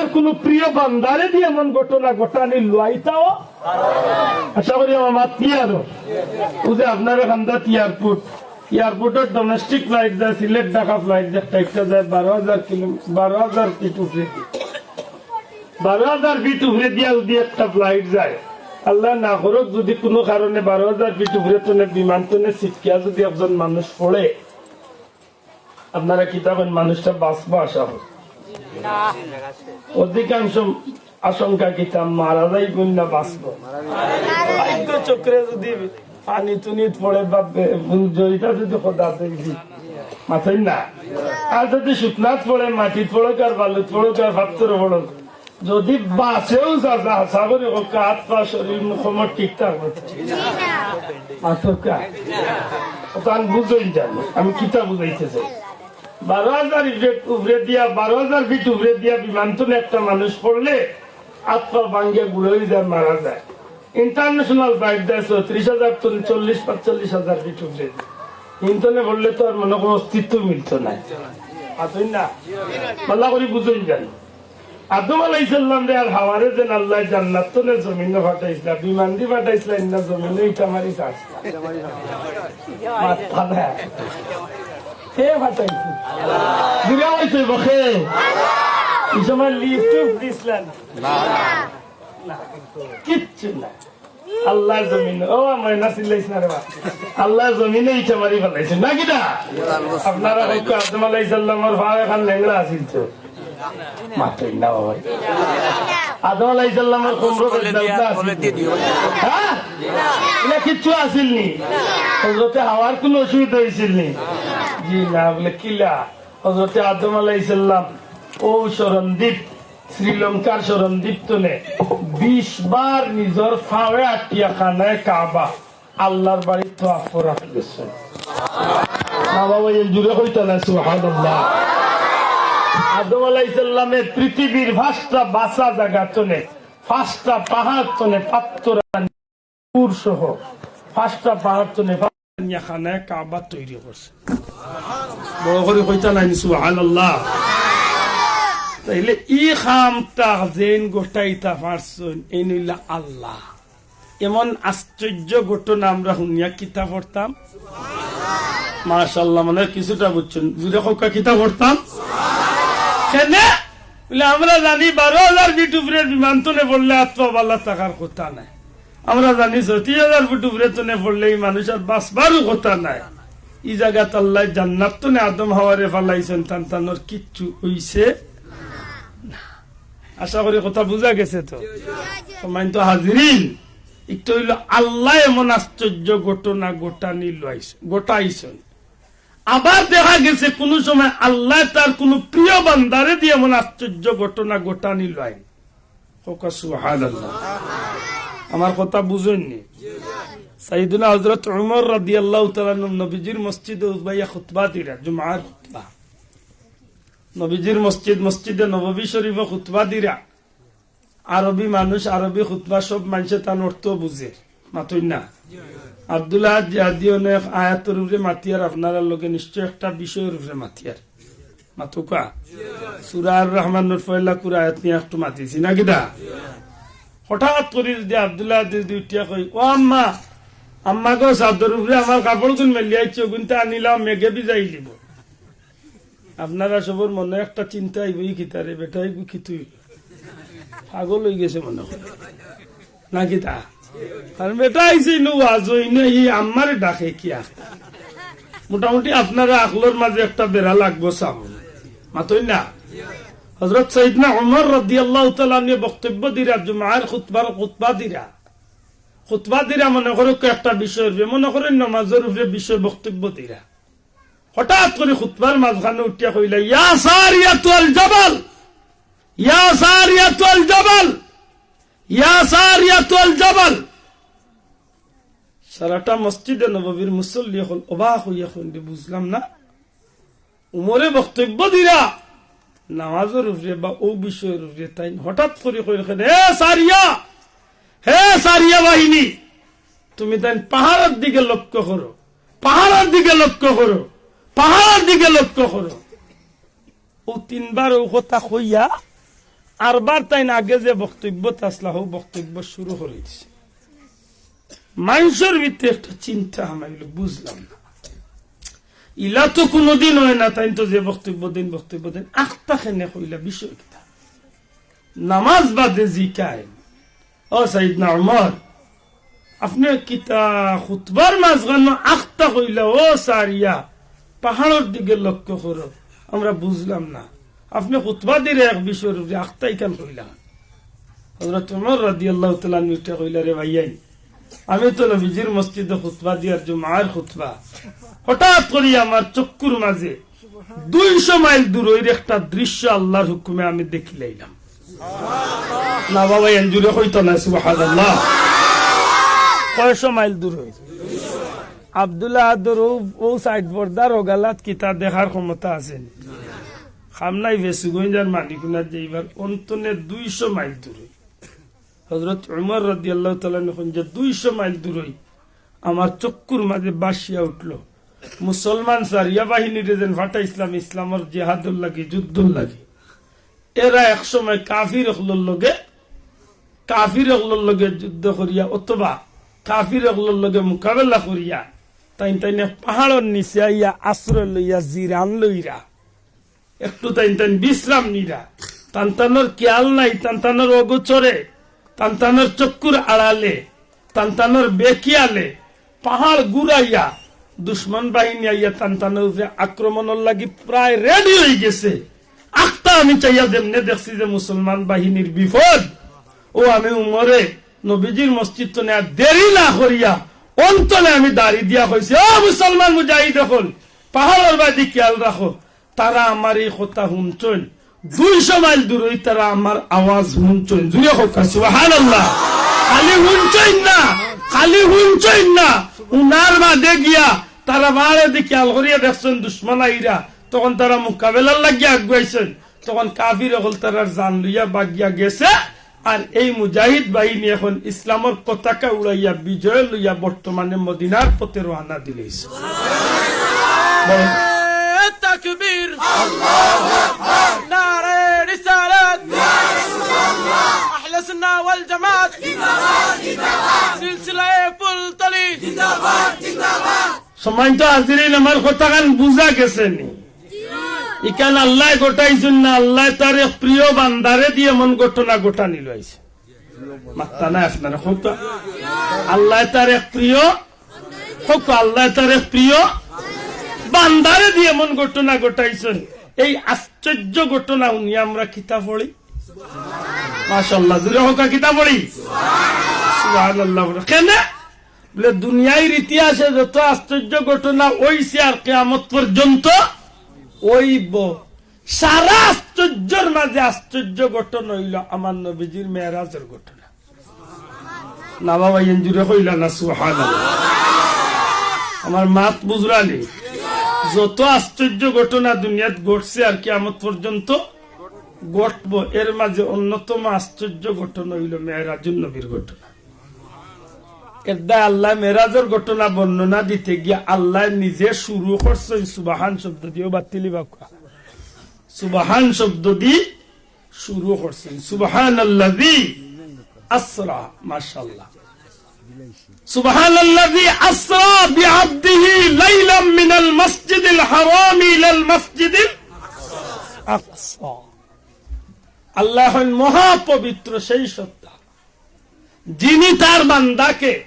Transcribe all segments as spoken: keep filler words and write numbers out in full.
কোনো প্রিয় বান্দারে দিয়া এমন ঘটনা ঘটানি লইতাও। আশা করি আমার মাত ক্লিয়ার। ও যে আপনার ওখানটা এয়ারপোর্ট, এয়ারপোর্টের ডোমেস্টিক ফ্লাইট যায়, সিলেট ঢাকা ফ্লাইট যায়, একটা যায় বারো হাজার কিলো, বারো হাজার ফিট উপরে, বারো হাজার ফিট উপরে দিয়া যদি একটা ফ্লাইট যায়, আল্লাহ না করুক, যদি কোনো কারণে বারো হাজার ফিট উপরে তনে বিমান তনে ছিটকিয়া যদি একজন মানুষ পড়ে, আপনারা কিতা কইন, মানুষটা বাঁচবো? আশা করি অধিকাংশ আশঙ্কা কিতা, মারা যাইবো না বাঁচবো? ভাগ্য চক্রে যদি পানি তুনিত পড়ে বা বে-, জড়িতা যদি খোদা তৈরি, মাতইন না। আর যদি শুকনাত পড়ে, মাটিত পড়ুক আর বালুত পড়ুক আর পাত্থর পড়ুক, যদি বাঁচেও যা, যা আশা করি হোক, হাত পা শরীর মুখমত ঠিক থাকবো। মাতউক্কা। অখন বুঝইন জানো, আমি কিতা বুঝাইতে চাই। বারো হাজার ফিট উপরে দিয়া, বারো হাজার ফিট উপরে দিয়া বিমান তনে একটা মানুষ পড়লে হাত পা ভাঙ্গিয়া গুড়া হয়ে যায়, মারা যায়। ইন্টারন্যাশনাল ফ্লাইট যায় চৌত্রিশ হাজার তনে, চল্লিশ পাঁচচল্লিশ হাজার ফিট উপরে। ইন তনে পড়লে তো আর মনে কোনো অস্তিত্ব মিলতো না। মাতইন না? ভালা করি বুঝইন জানো। আদম আলাইহিস সালামরে আর হাওয়ারে যেন আল্লায় জান্নাত তনে জমিনো পাঠাইছলা, বিমান দি পাঠাইছলা, ইন্না জমিনো ইটা মারি ছাড়ছলা। মাতইন না। কে পাঠাইছে? জুরে কইতে অইবো কে? ই সময় লিফট উফট দিছলা না? না। কিচ্ছু না। আল্লার জমিনো, ও আমার নাসির লাইস না রে বা। আল্লার জমিনো ইটা মারি ফালাইছে, না কিতা? আপনারা কউক্কা আদম আলাইহিস সালামর পাও এখান লেংড়া আছিল তো। মাতইন না বাবা। আদম আলাইহিস সালামর কোমরো বেদনা আছিল তো। হ্যাঁ? ইলা কিচ্ছু আছিল নি? হযরতে হাওয়ার কোনো অসুবিধা হইছিল নি? জি না, বলে কিলা? হযরতে আদম আলাইহিস সালাম ও সরণদ্বীপ, শ্রীলঙ্কার সরণদ্বীপ তনে বিশ বার নিজর পাওয়ে আটিয়া খানায়ে কাবা আল্লার বাড়িত তওয়াফ করাত গেছইন। না বাবা, এই জুরে কইতা না, সুবহানাল্লাহ। আদম আলাইহিস সালামে পৃথিবীর পাঁচটা বাছা জাগা তনে, পাঁচটা পাহাড় তনে, পাত্থর পুর সহ পাঁচটা পাহাড় তনে পানিয়া খানায়ে কাবা তৈরি করছে। বড় করি কইতা নাইন সুবহানাল্লাহ। তাইলে ই কামটা যেইন ঘটাইতা পারছইন, এইন অইলা আল্লাহ। এমন আশ্চর্য ঘটনা আমরা হুনিয়া কিতা পড়তাম? মাশাআল্লাহ, মানে কিছুটা বুঝছইন। জুরে কউক্কা কিতা পড়তাম? কেনে? বলে, আমরা জানি বারো হাজার ফিট উপরে বিমান তনে পড়লে আত্মা বালা থাকার কথা নাই। আমরা জানি ছত্রিশ হাজার ফুট উপরে তনে পড়লে ই মানুষ আর বাঁচবারও কথা নাই। ই জাগাত আল্লায় জান্নাত তনে আদম হাওয়ারে ফালাইছইন, তান তানোর কিচ্ছু অইছে না। আশা করি কথা বুঝা গেছে তো। সম্মানিত হাজিরিন, ইটা অইলো আল্লায় এমন আশ্চর্য ঘটনা ঘটানি লইছ-, ঘটাইছইন। আবার দেখা গেছে কোনো সময় আল্লায় তার কোনো প্রিয় বান্দারে দিয়া এমন আশ্চর্য ঘটনা ঘটানি লইন। কউক্কা সুবহানাল্লাহ। আমার কথা বুঝইন নি? সাইয়েদুনা হযরত উমর রাদিয়াল্লাহু তাআলা আনহু নবীজির মসজিদো উবাইয়া খুতবা দিরা, জুমার খুতবা। নবীজির মসজিদ, মসজিদে নববী শরীফো খুতবা দিরা। আরবি মানুষ, আরবি খুতবা সব মানষে তান অর্থ বুঝে। মাতইন না? আব্দুল্লাহ জিহাদি অনেক আয়াতর উপরে মাতিয়ার, আপনারার লগে নিশ্চয় একটা বিষয়র উপরে মাতিয়ার। মাতউক্কা। সূরা আর রহমানর পয়লা কুরা আয়াত নিয়া একটু মাতিছি না কিতা? হঠাৎ করি যদি আব্দুল্লাহ যদি উঠিয়া কই, "ও আম্মা, আম্মা গো, ছাদর উপরে আমার কাপড়গুন মেলিয়া আইছি, ওগুনতা আনিলাও, মেঘে ভিজাইলিবো।" আপনারা সবর মনো একটা চিন্তা আইবো, "ই কিতা রে বেটা, ইগু কিতা অইলো? পাগল অইগেছে মনো অয়।" না কিতা? কারণ বেটা আইছে ইনো ওয়াজো, ইনো ই আম্মারে ডাকে কিয়া? মোটামুটি আপনারা আকলর মাঝে একটা বেড়া লাগবো চাও। মাতইন না? হযরত সাইয়েদনা উমর রাদিয়াল্লাহু তাআলা আনহু বক্তব্য দিরা, জুমার খুতবার খুতবা দিরা। খুতবা দিরা মনে করো একটা বিষয়র উপরে, মনে করো নমাজর উপরে বিষয় বক্তব্য দিরা। হঠাৎ করি খুতবার মাঝখানো উঠিয়া কইলা, "ইয়া সারিয়াতুল জাবাল, ইয়া সারিয়াতুল জাবাল, ইয়া সারিয়াতুল জাবাল।" সারাটা মসজিদে নববীর মুসল্লি অকল অবাক অইয়া কইন, "বুঝলাম না।" উমরে বক্তব্য দিরা নামাজর উপরে বা অউ বিষয়র উপরে, তাইন হঠাৎ করি কইরা, "হে সারিয়া, হে সারিয়া বাহিনী, তুমি তাইন পাহাড়র দিকে লক্ষ্য করো, পাহাড়র দিকে লক্ষ্য করো, পাহাড়র দিকে লক্ষ্য করো।" অউ তিনবার অউ কথা কইয়া আরবার তাইন আগে যে বক্তব্যত আছলা, হউ বক্তব্য শুরু করি দিছে। মানষর ভিতরে একটা চিন্তা হামাইল, বুঝলাম না। ইলা তো কুনুদিন অয় না, তাইন তো যে বক্তব্য দেইন, বক্তব্য দেইন, আখতা কেনে কইলা, বিষয় কিতা? নামাজ বাদে জিকাইন, "ও সাইয়েদনা উমর, আপনে কিতা খুতবার মাঝখানো আখতা কইলা, ও সারিয়া, পাহাড়র দিকে লক্ষ্য করো, আমরা বুঝলাম না। আপনে খুতবা দিরা এক বিষয়র উপরে, আখতা ইখান কইলা।" হযরত উমর রাদিয়াল্লাহু তাআলা আনহু উঠিয়া কইলা, "রে ভাইয়াইন, আমি তো নবীজির মসজিদো খুতবা দিয়ার, জুমার খুতবা, হঠাৎ করি আমার চক্ষুর মাঝে দুইশো মাইল দূরইর একটা দৃশ্য আল্লাহর হুকুমে আমি দেখিলাইলাম।" না বাবা, এন জুরে কইতা না, সুবহানাল্লাহ। কয়শো মাইল দূরইর? আব্দুল আহাদর অউ, অউ সাইড পর্দার অগালাত কিতা দেখার ক্ষমতা আছে নি? খাম নাই, ফেঞ্চুগঞ্জ আর মানিকগঞ্জ যাইবার অন্তনে দুইশো মাইল দূরই। হযরত উমর রাদিয়াল্লাহু তাআলা আনহু কইন যে দুইশো মাইল দূরই আমার চক্ষুর মাঝে ভাসিয়া উঠলো মুসলমান সারিয়া বাহিনীরে যেন ফাটাইছলাম ইসলামর জিহাদর লাগি, যুদ্ধর লাগি। এরা এক সময় কাফির অকলর লগে, কাফির অকলর লগে যুদ্ধ করিয়া অথবা কাফির অকলর লগে মোকাবেলা করিয়া তাইন তাইন এক পাহাড়র নিচে আইয়া আশ্রয় লইয়া জিরান লইরা, একটু তাইন তাইন বিশ্রাম নিরা। তানতানোর খেয়াল নাই, তানতানোর অগোচরে, তানতানোর চক্ষুর আড়ালে, তানতানোর বেখিয়ালে পাহাড় ঘুরাইয়া দুশমন বাহিনী আইয়া তানতানোর উপরে আক্রমণর লাগি প্রায় রেডি অইগেছে। আখতা আমি চাইয়া যেমনে দেখছি যে মুসলমান বাহিনীর বিপদ, অউ আমি উমরে নবীজির মসজিদ তনে আর দেরি না করিয়া অন্তনে আমি দাড়ি দিয়া কইছি, "ও মুসলমান মুজাহিদ অকল, পাহাড়র বায়দি খেয়াল রাখো।" তারা আমার এই কথা হুনছইন, দুইশো মাইল দূরই তারা আমার আওয়াজ হুনছইন। জুরে কউক্কা সুবহানাল্লাহ। খালি হুনছইন না, খালি হুনছইন না, হুনার বাদে গিয়া তারা বারে দি খেয়াল করিয়া দেখছইন দুশমন আইরা, তখন তারা মোকাবেলার লাগিয়া আগুয়াইছইন, তখন কাফির অকল তারার জান লইয়া বাগিয়া গেছে। আর এই মুজাহিদ বাহিনী এখন ইসলামর পতাকা উড়াইয়া বিজয় লইয়া বর্তমানে মদিনার পথে রওয়ানা দিলাইছে। বড় নারায়ে তাকবীর, আল্লাহু আকবার। নারায়ে রিসালাত, ইয়া রাসূলুল্লাহ। আহলে সুন্নাহ ওয়াল জামাত, জিন্দাবাদ, জিন্দাবাদ। সিলসিলায়ে ফুলতলি, জিন্দাবাদ, জিন্দাবাদ। সম্মানিত হাজিরিন, আমার কথাখান বুঝা গেছে নি? ইখান আল্লায় ঘটাইছইন না, আল্লায় তার এক প্রিয় বান্দারে দি এমন ঘটনা ঘটানি লইছে। মাত্তা নাই আপনারা, কউক্কা। আল্লায় তার এক প্রিয়, কউক্কা, আল্লায় তার এক প্রিয় বান্দারে দি এমন ঘটনা ঘটাইছইন। এই আশ্চর্য ঘটনা হুনিয়া আমরা কিতা পড়ি? মাশাআল্লাহ, জুরে কউক্কা, কিতা পড়ি? সুবহানাল্লাহ। কেনে? বলে, দুনিয়ার ইতিহাসে যত আশ্চর্য ঘটনা অইছে আর কিয়ামত পর্যন্ত অইবো, সারা আশ্চর্যর মাঝে আশ্চর্য ঘটনা অইলো আমার নবীজির মেরাজর ঘটনা। না বাবা, এন জুরে কইলা না, সুবহানাল্লাহ। আমার মাত বুঝরা নি? যত আশ্চর্য ঘটনা দুনিয়াত ঘটছে আর কিয়ামত পর্যন্ত ঘটবো, এর মাঝে অন্যতম আশ্চর্য ঘটনা অইলো মেরাজুন নবীর ঘটনা। এরদায় আল্লায় মেরাজর ঘটনা বর্ণনা দিতে গিয়া আল্লায় নিজে শুরু করছইন সুবহান শব্দ দি। ও বাতিলি বাক্কা, সুবহান শব্দ দি শুরু করছইন। সুবহানাল্লাযী আসরা, মাশাআল্লাহ। সুবহানাল্লাযী আসরা বিআবদিহি লাইলাম মিনাল মাসজিদিল হারামি ইলাল মাসজিদিল আকসা। আল্লায় কইন, মহাপবিত্র সেই সত্তা, যিনি তার বান্দাকে,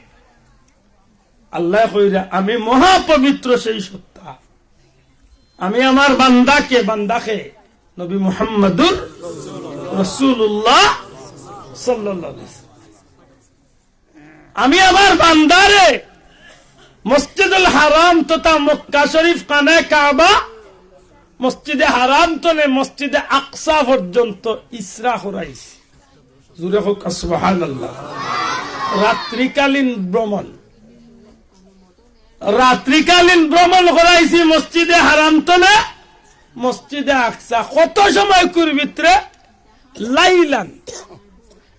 আল্লায় কইরা, আমি মহাপবিত্র সেই সত্তা, আমি আমার বান্দাকে, বান্দাকে নবী মুহাম্মাদুর রাসূলুল্লাহ সাল্লাল্লাহু আলাইহি ওয়াসাল্লাম, আমি আমার বান্দারে মসজিদুল হারাম তথা মক্কা শরীফ খানায়ে কাবা, মসজিদে হারাম তনে মসজিদে আকসা পর্যন্ত ইসরা করাইছি। জুরে কউক্কা সুবহানাল্লাহ। রাত্রিকালীন ভ্রমণ, রাত্রিকালীন ভ্রমণ করাইছি মসজিদে হারাম তনে মসজিদে আকসা। কত সময়কুর ভিতরে? লাইলান,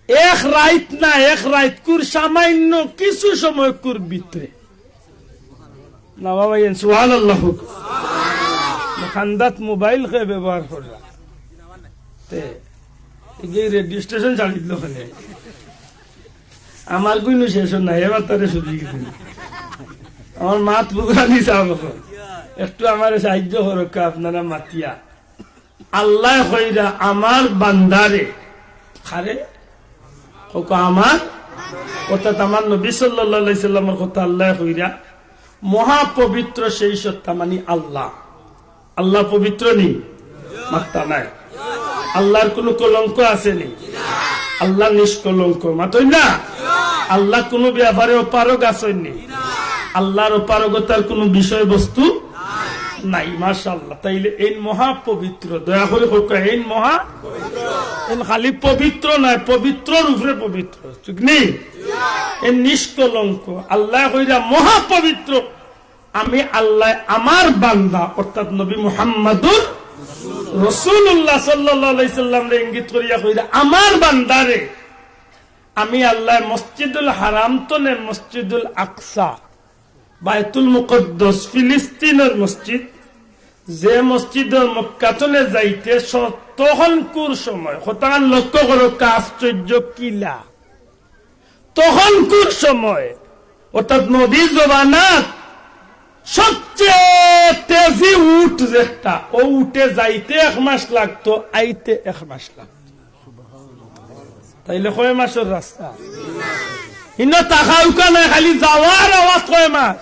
এক রাইত না, এক রাইতকুর সামান্য কিছু সময়কুর ভিতরে। না বাবা, এন সুবহানাল্লাহ কউক্কা। খান্দাত মোবাইল কে ব্যবহার কররা? তে এই রেডিও স্টেশন ছাড়ি দিল ওখানে। আমার গুইনু শেষ নাই, এবার তারে শুরু করে দিন। আমার মাত বুঝানি চাও এখন। একটু আমারে সাহায্য করুক্কা আপনারা মাতিয়া। আল্লায় কইরা আমার বান্দারে, কারে? কউক্কা আমার, অর্থাৎ আমার নবী সাল্লাল্লাহু আলাইহি সাল্লামর কথা আল্লায় কইরা, মহাপবিত্র সেই সত্তা মানি আল্লাহ। আল্লাহ পবিত্র নি? মাত্তা নাই। আল্লাহর কুনু কলঙ্ক আছে নি? আল্লাহ নিষ্কলঙ্ক, মাতইন না? আল্লাহ কুনু ব্যাপারে অপারগ আছইন নি? আল্লাহর অপারগতার কুনু বিষয়বস্তু নাই। মাশাআল্লাহ। তাইলে এইন মহাপবিত্র, দয়া করি কউক্কা, এইন মহা, এইন খালি পবিত্র নায়, পবিত্রর উপরে পবিত্র, ঠিক নি? এইন নিষ্কলঙ্ক। আল্লায় কইরা মহাপবিত্র। আমি আল্লায় আমার বান্দা অর্থাৎ নবী মুহাম্মাদুর রাসূলুল্লাহ সাল্লাল্লাহু আলাইহি সাল্লামরে ইঙ্গিত করিয়া কইরা, আমার বান্দারে আমি আল্লায় মসজিদুল হারাম তনে মসজিদুল আকসা, বায়তুল মুকাদ্দাস, ফিলিস্তিনর মসজিদ, যে মসজিদর মক্কা তনে যাইতে স-, তখনকুর সময়, কথাখান লক্ষ্য করো, আশ্চর্য কিলা। তখনকুর সময়, অর্থাৎ নবীর জমানাত সবচেয়ে তেজি উট যেটা, ও উটে যাইতে এক মাস লাগতো, আইতে এক মাস লাগতো। তাইলে কয় মাসর রাস্তা? ইনো তাকাউক্কা নাই, খালি যাওয়ার আওয়াজ কয় মাস?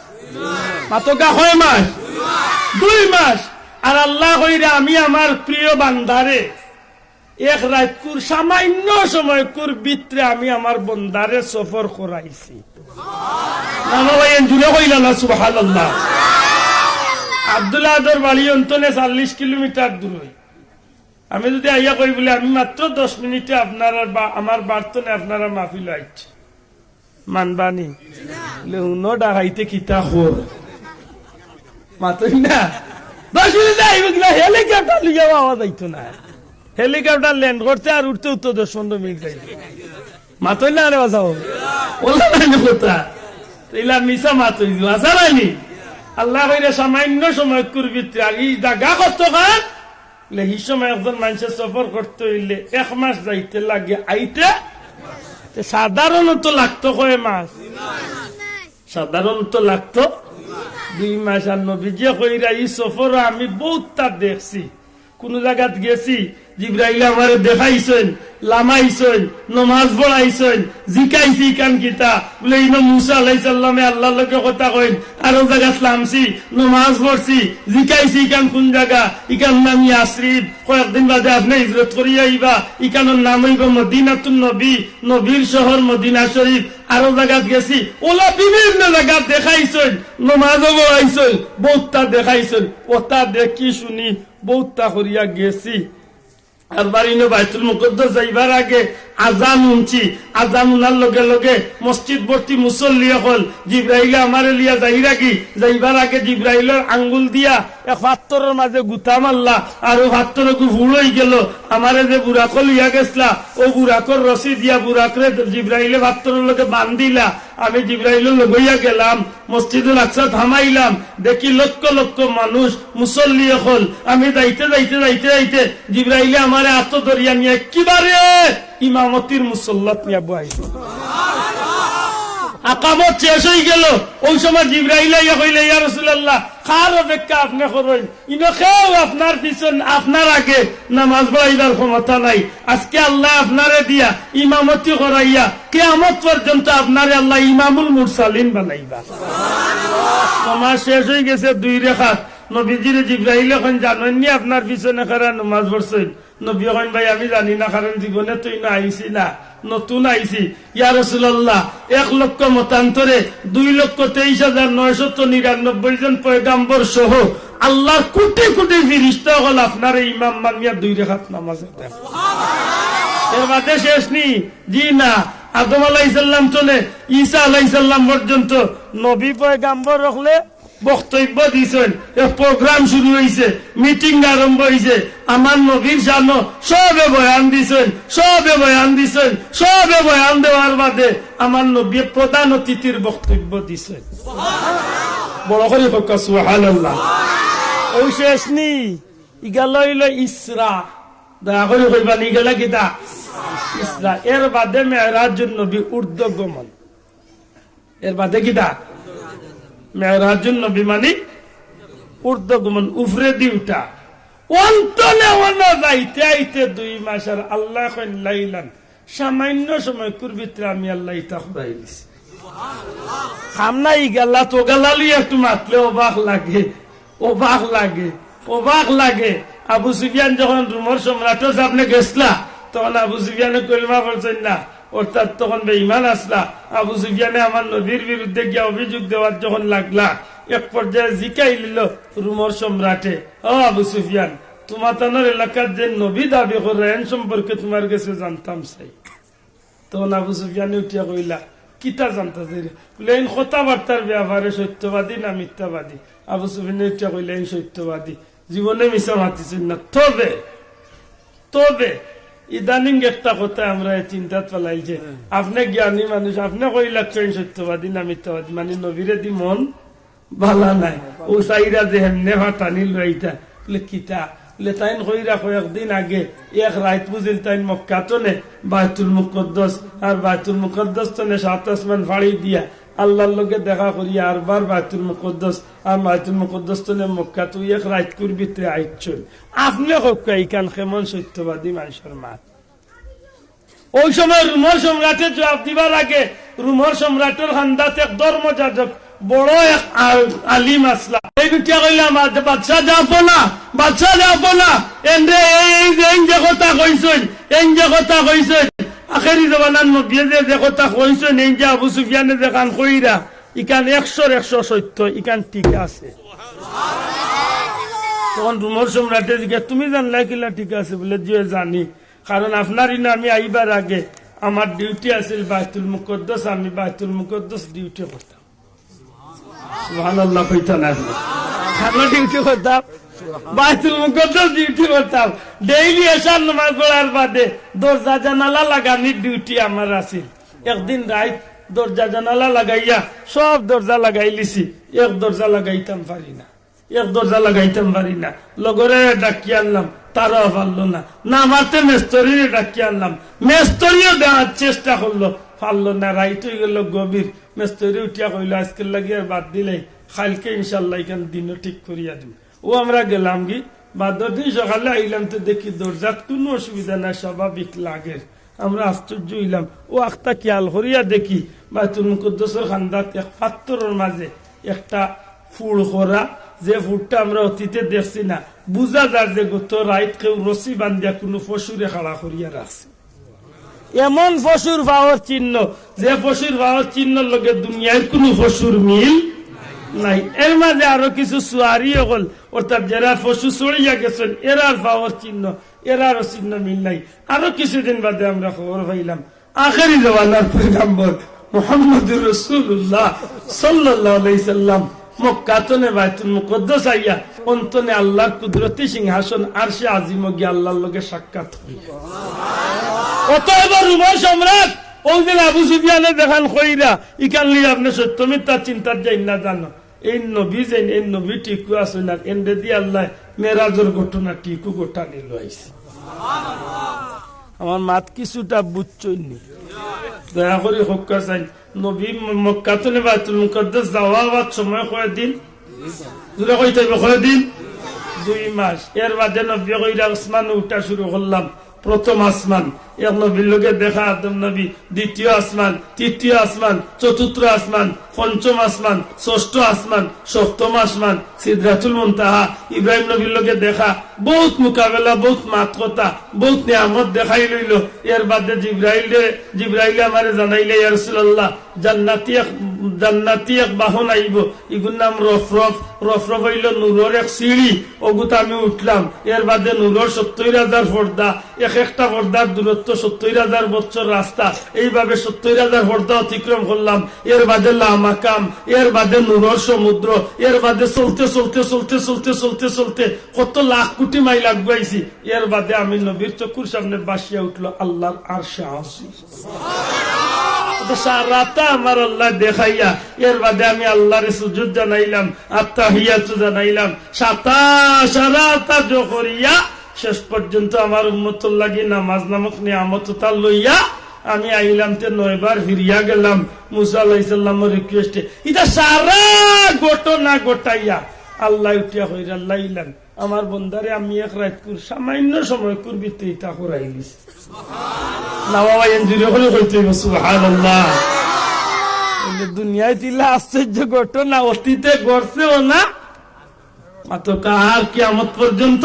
মাতউক্কা কয় মাস? দুই মাস। আর আল্লায় কইরা, আমি আমার প্রিয় বান্দারে এক রাইতকুর সামান্য সময়কুর ভিতরে আমি আমার বন্দারে সফর করাইছি। না, না ভাই, এন জুরে কইলা না, সুবহানাল্লাহ। আব্দুল আহাদর বাড়ি অন তনে চল্লিশ কিলোমিটার দূরই। আমি যদি আইয়া কই বুলে, আমি মাত্র দশ মিনিটে আপনারার বা-, আমার বাড়ি তনে আপনারার মাহফিল আইছি, মানবা নি? বুলে, হুনো ডাকাইতে কিতা খর। মাতইন না? দশ মিনিটে আইবো কিনা, হেলিকপ্টার লইয়া পাওয়া যাইতো না। হেলিকপ্টার ল্যান্ড করতে আর উঠতে উঠতে দশ পনেরো মিনিট যাইতো। মাতইন না রে বাঁচাও। ওলা নানি কথা। ইলা মিছা মাতইন, আছা নানি? আল্লায় কইরা সামান্য সময়কুর ভিতরে আর ই জাগা কত খান? লে হি সময় একজন মানষে সফর করতে অইলে এক মাস যাইতে লাগে, আইতে তে সাধারণত লাগতো কয় মাস? সাধারণত লাগতো দুই মাস। আর নবীজিয়ে কইরা, ই সফরো আমি বউততা দেখছি, কুনু জাগাত গেছি, জিব্রাইলে আমারে দেখাইছইন, লামাইছইন, নমাজ পড়াইছইন, জিকাইছি ইখান কিতা? বুলে, ইনো মুসা আলাইহিস সালামে আল্লাহর লগে কথা কইন, আরো জাগাত লামছি, নমাজ পড়ছি, জিকাইছি ইখান কুন জাগা? ইখান নাম ইয়াসরিব, কয়েকদিন বাদে আপনে হিজরত করিয়া আইবা, ইখানর নাম অইবো মদিনাতুন নবী, নবীর শহর মদিনা শরীফ। আরো জাগাত গেছি, ওলা বিভিন্ন জাগাত দেখাইছইন, নমাজও পড়াইছইন, বউততা দেখাইছইন, অতা দেখি শুনি বউততা করিয়া গেছি। আর বাড়ি নু বাইতুল মুকাদ্দাস যাইবার আগে আজান হুনছি, আজান হুনার লগে লগে মসজিদ ভর্তি মুসল্লি অকল, জিব্রাইলে আমারে লিয়া যাইরাগি, যাইবার আগে জিব্রাইলর আঙ্গুল দিয়া এক পাত্থরর মাঝে গুতা মারলা, আর অউ পাত্থরগু ফুড় অইগেলো। আমারে যে বুরাকো লইয়া গেছলা, অউ বুরাকর রশি দিয়া বুরাকরে জিব্রাইলে পাত্থরর লগে বান্ধিলা। আমি জিব্রাইলর লগইয়া গেলাম, মসজিদুল আকসাত হামাইলাম, দেখি লক্ষ লক্ষ মানুষ মুসল্লি অকল। আমি যাইতে যাইতে যাইতে যাইতে জিব্রাইলে আমারে আতো ধরিয়া নিয়া একেবারে ইমামতির মুসল্লাত নিয়া বওয়াইছে। আকামত শেষ অইগেলো, অউ সময় জিব্রাইল আইয়া কইলা, ইয়া রাসুলাল্লাহ, কার অপেক্ষা আপনে করইন? ইনো কেউ আপনার পিছন, আপনার আগে নামাজ পড়াইবার ক্ষমতা নাই। আজকে আল্লায় আপনারে দিয়া ইমামতি করাইয়া কিয়ামত পর্যন্ত আপনারে আল্লায় ইমামুল মুরসালিন বানাইবা। নামাজ শেষ অইগেছে দুই রেকাত। নবীজিরে জিব্রাইলে কইন, জানইন নি আপনার পিছনে কারা নামাজ পড়ছইন? নবীয়ে কইন, ভাই, আমি জানি না, কারণ জীবনে তো ইনো আইছি না, নতুন আইছি। ইয়া রাসুলাল্লাহ, এক লক্ষ মতান্তরে দুই লক্ষ তেইশ হাজার নয়শত নিরানব্বই জন পয়গাম্বর সহ আল্লাহর কোটি কোটি ফিরিস্তা অকল আপনারে ইমাম মানিয়া দুই রেকাত নামাজ আদায়। এর বাদে শেষ নি? জি না। আদম আলাইহিস সালাম তনে ঈসা আলাইহিস সালাম পর্যন্ত নবী পয়গাম্বর অকলে বক্তব্য দিছইন, এক প্রোগ্রাম শুরু অইছে, মিটিং আরম্ভ অইছে। আমার নবীর শানো সবে বয়ান দিছইন, সবে বয়ান দিছইন, সবে বয়ান দেওয়ার বাদে আমার নবীয়ে প্রধান অতিথির বক্তব্য দিছইন। বড় করি কউক্কা সুবহানাল্লাহ। অউ শেষ নি, ইগেলো অইলো ইসরা। দয়া করি কইবা নি গেলা কিতা? ইসরা। এর বাদে মেরাজুন নবী ঊর্ধ্বগমন। এর বাদে কিতা? মেরাজুন নবী মানে ঊর্ধ্বগমন, উপরেদি উঠা। অন্তনে অন যাইতে আইতে দুই মাস, আর আল্লায় কইন লাইলান, সামান্য সময়কুর ভিতরে আমি আল্লায় ইতা করাই দিছি। কাম নাই গেলা তো গেলা লইয়া একটু মাতলে অবাক লাগে, অবাক লাগে, অবাক লাগে। আবু সুফিয়ান যখন রুমর সম্রাটর সামনে গেছলা, তখন আবু সুফিয়ানে কলিমা পড়ছইন না, অর্থাৎ তখন বেঈমান আছলা। আবু সুফিয়ানে আমার নবীর বিরুদ্ধে গিয়া অভিযোগ দেওয়াত যখন লাগলা, এক পর্যায়ে জিকাইলিল রুমর সম্রাটে, "ও আবু সুফিয়ান, তুমাতানর এলাকাত যে নবী দাবি কররা, এন সম্পর্কে তুমার গেছে জানতাম চাই।" তখন আবু সুফিয়ানে উঠিয়া কইলা, "কিতা জানতা চাইরে?" বলে, "এইন কথাবার্তার ব্যাপারে সত্যবাদী না মিথ্যাবাদী?" আবু সুফিয়ানে উঠিয়া কইলা, "এইন সত্যবাদী, জীবনে মিছা মাতিছইন না। তবে, তবে ইদানিং একটা কথা আমরা এই চিন্তাত ফালাইছে, আপনে জ্ঞানী মানুষ, আপনে কইলা এইন সত্যবাদী না মিথ্যাবাদী, মানে নবীরেদি মন বালা নাই।" ও চাইরা যে হেমনে ফাটানি লইতা, বলে, "কিতা?" বলে, "তাইন কইরা কয়েকদিন আগে এক রাইত বুঝিল তাইন মক্কা তনে বায়তুল মুকদ্দস, আর বায়তুল মুকদ্দস তনে সাত আসমান ফাড়ি দিয়া আল্লার লগে দেখা করিয়া আরবার বায়তুল মুকদ্দস, আর বায়তুল মুকদ্দস তনে মক্কা তুই এক রাইতকুর ভিতরে আইছইন। আপনে কউক্কা ইখান কেমন সত্যবাদী মানষর মাত?" ওই সময় রুমর সম্রাটে জবাব দিবার আগে রুমর সম্রাটর খান্দাত এক ধর্মযাজক, বড় এক আ-, আলিম আছলা। এইন উঠিয়া কইলা, "বাদশা যাবো না, বাদশা যাবো না। এনরে এই, এই যে, এইন যে কথা কইছইন, এইন যে কথা কইছইন, আখেরি জমানার নবীয়ে যে, যে কথা কইছইন, এইন যে আবু সুফিয়ানে যেখান কইরা, ইখান একশোর একশো সত্য, ইখান ঠিক আছে।" তখন রুমর সম্রাটে জিজ্ঞাসা, "তুমি জানলা কিলা ঠিক আছে?" বলে, "জি, জানি।" কারণ আপনার ইনো আমি আইবার আগে আমার ডিউটি আছিল বায়তুল মুকদ্দস, আমি বায়তুল মুকদ্দস ডিউটি করতাম। সুবহানাল্লাহ কইতা না আপনে? আমরা ডিউটি করতাম, বায়তুল মুকদ্দস ডিউটি করতাম। ডেইলি এশার নামাজ পড়ার বাদে দরজা জানালা লাগানির ডিউটি আমার আছিল। একদিন রাইত দরজা জানালা লাগাইয়া সব দরজা লাগাইলিছি, এক দরজা লাগাইতাম পারি না। এক দরজা লাগাইতাম পারি না। লগরে ডাকি আনলাম, তারাও পারলো না। না পারতে মেস্তরিরে ডাকি আনলাম, মেস্তরিও দেওয়ার চেষ্টা করলো, পারলো না। রাইত অইগেলো গভীর। মেস্তরি উঠিয়া কইলো, "আইজকের লাগি আর বাদ দিলাই, কাইলকে ইনশাআল্লাহ ইখান দিনো ঠিক করিয়া দিমু।" ও আমরা গেলামগি, বাদর দিন সকালে আইলাম তো দেখি দরজাত কুনু অসুবিধা নাই, স্বাভাবিক লাগের। আমরা আশ্চর্য অইলাম। ও আখতা খিয়াল করিয়া দেখি, বায়তুল মুকদ্দসর খান্দাত এক পাত্থরর মাঝে একটা ফুড় করা, যে ফুড়টা আমরা অতীতে দেখছি না। বুঝা যার যে গত রাইত কেউ রশি বান্ধিয়া কুনু পশুরে খাড়া করিয়া রাখছে। এমন পশুর পাওর চিহ্ন, যে পশুর পাওর চিহ্নর লগে দুনিয়ার কুনু পশুর মিল নাই। এর মাঝে আরো কিছু সুয়ারি অকল, অর্থাৎ যেরা পশু চড়িয়া গেছইন, এরার পাওর চিহ্ন, এরারও চিহ্ন মিল নাই। আরো কিছুদিন বাদে আমরা খবর পাইলাম, আখেরি জমানার পয়গাম্বর মুহাম্মদুর রাসূলুল্লাহ সাল্লাল্লাহু আলাইহি সাল্লাম মক্কা তনে বায়তুল মুকদ্দস আইয়া অন তনে আল্লাহর কুদরতি সিংহাসন আরশে আজিমো গিয়া আল্লাহর লগে সাক্ষাৎ করিয়া। অতএব রুমর সম্রাট, অউ যে আবু সুফিয়ানে যেখান কইরা, ইখান লইয়া আপনে সত্য মিথ্যা চিন্তাত যাইন না জানো। এই নবী যেন, এই নবী ঠিকউ আছইন, আর এনরেদি আল্লায় মেরাজর ঘটনা ঠিকউ ঘটানি লইছে। আমার মাত কিছুটা বুঝছইন নি? দয়া করি কউক্কা চাইন। নবী ম-, মক্কা তনে বায়তুল মুকদ্দস যাওয়া আওয়ার সময় কয়দিন? জোরে কইতা অইবো, কয়দিন? দুই মাস। এর বাদে নবীয়ে কইরা, "আসমানো উঠা শুরু করলাম।" প্রথম আসমান, এক নবীর লগে দেখা আদম নবী, দ্বিতীয় আসমান, তৃতীয় আসমান, চতুর্থ আসমান, পঞ্চম আসমান, ষষ্ঠ আসমান, সপ্তম আসমান, সিদরাতুল মুনতাহা, ইব্রাহিম নবীর লগে দেখা, বউত মোকাবেলা, বউত মাত কথা, বউত নিয়ামত দেখাই লইলো। এর বাদে জিব্রাইলরে, জিব্রাইলে আমারে জানাইলে, "ইয়া রাসূলুল্লাহ, জান্নাতি এক, জান্নাতি এক বাহন আইবো, ইগুর নাম রফরফ, রফরফ অইলো নূরর এক সিঁড়ি, অগুত আমি উঠলাম।" এর বাদে নূরর সত্তইর হাজার পর্দা, এক একটা পর্দার দূরত্ব সত্তইর হাজার বছর রাস্তা, এইভাবে সত্তইর হাজার পর্দা অতিক্রম করলাম। এর বাদে লামাকাম, এর বাদে নূরর সমুদ্র, এর বাদে চলতে চলতে চলতে চলতে চলতে চলতে কত লাখ কোটি মাইল আগুয়াইছি। এর বাদে আমি নবীর চকুর সামনে ভাসিয়া উঠলো আল্লাহর আরশে আজিম। অতা সারাটা আমার আল্লায় দেখাইয়া, এর বাদে আমি আল্লাহরে সুজুদ জানাইলাম, আত্তাহিয়াতু জানাইলাম, সাতা সারাটা জো করিয়া শেষ পর্যন্ত আমার উম্মতর লাগি নামাজ নামক নিয়ামত ওটা লইয়া আমি আইলাম, তে নয়বার ফিরিয়া গেলাম মুসা আলাইহিস সালামর রিকোয়েস্টে। ইটা সারা ঘটনা ঘটাইয়া আল্লায় উঠিয়া কইরা লাইলাম, আমার বন্দারে আমি এক রাইতকুর সামান্য সময়কুর ভিতরে ইটা করাইলিছি। না বাবা, এন জুরে করি কইতে অইবো, সুবহানাল্লাহ। এই যে দুনিয়াত ইলা আশ্চর্য ঘটনা অতীতে ঘটছেও না, মাতকা আর কিয়ামত পর্যন্ত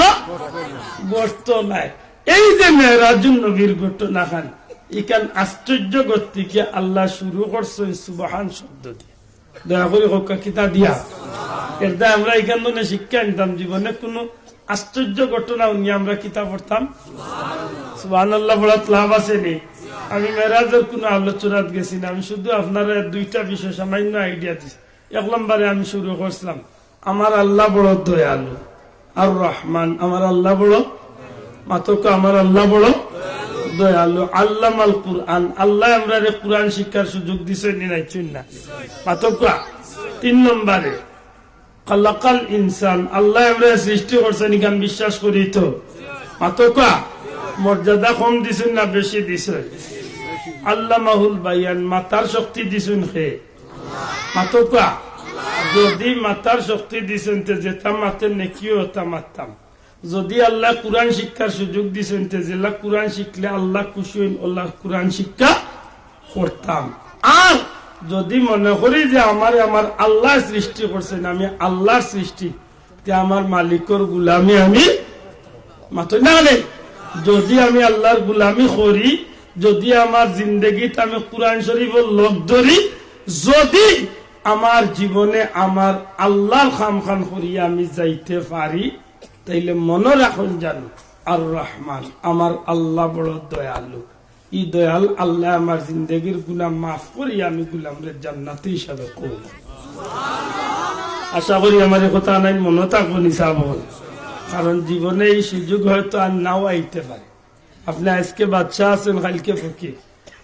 ঘটতো নায়। এই যে মেরাজুন নবীর ঘটনাখান, ইখান আশ্চর্য ঘটতে কি আল্লায় শুরু করছইন সুবহান শব্দ দিয়া। দয়া করি কউক্কা কিতা দিয়া। এর দ্বারা আমরা ইখান মানে শিক্ষা আনতাম, জীবনে কুনু আশ্চর্য ঘটনা হুনিয়া আমরা কিতা পড়তাম? সুবহানাল্লাহ পড়াত লাভ আছে নি? আমি মেরাজর কুনু আলোচনাত গেছি না, আমি শুধু আপনারারে দুইটা বিষয় সামান্য আইডিয়া দিছি। এক নম্বরে আমি শুরু করছিলাম, আমার আল্লাহ বড় দয়ালু, আর রহমান, আমার আল্লাহ বড়, মাতকা, আমার আল্লাহ বড় দয়ালু। আল্লামাল কুরআন, আল্লায় আমরারে কুরআন শিক্ষার সুযোগ দিছইন নি, নাইছইন না? মাতকা। তিন নম্বরে, খালাকাল ইনসান, আল্লায় আমরারে সৃষ্টি করছইন, ইখান বিশ্বাস করি তো? মাতকা। মর্যাদা কম দিছইন না বেশি দিছইন? আল্লামাহুল বায়ান, মাতার শক্তি দিছইন কে? মাতকা। যদি মাতার শক্তি দিছইন, তে যেটা মাতে নেকিও ওটা মাততাম। যদি আল্লায় কুরআন শিক্ষার সুযোগ দিছইন, তে যেলা কুরআন শিখলে আল্লাহ খুশি অইন, ওলা কুরআন শিক্ষা করতাম। আর যদি মনে করি যে আমারে আমার আল্লায় সৃষ্টি করছইন, আমি আল্লাহর সৃষ্টি, তে আমার মালিকর গুলামি আমি মাতই না রে। যদি আমি আল্লাহর গুলামি করি, যদি আমার জিন্দেগিত আমি কুরআন শরীফর লগ ধরি, যদি আমার জীবনে আমার আল্লাহর কামখান করিয়া আমি যাইতে পারি, তাইলে মনো রাখইন জানো, আর রহমান, আমার আল্লাহ বড় দয়ালু। ই দয়াল আল্লায় আমার জিন্দেগির গুনা মাফ করি আমি গুলামরে জান্নাতি হিসাবে কবুল। আশা করি আমার এই কথা নাই মনো থাকবো নি সাব অকল। কারণ জীবনে এই সুযোগ হয়তো আর নাও আইতে পারে। আপনে আইজকে বাদশা আছইন, কাইলকে ফকির।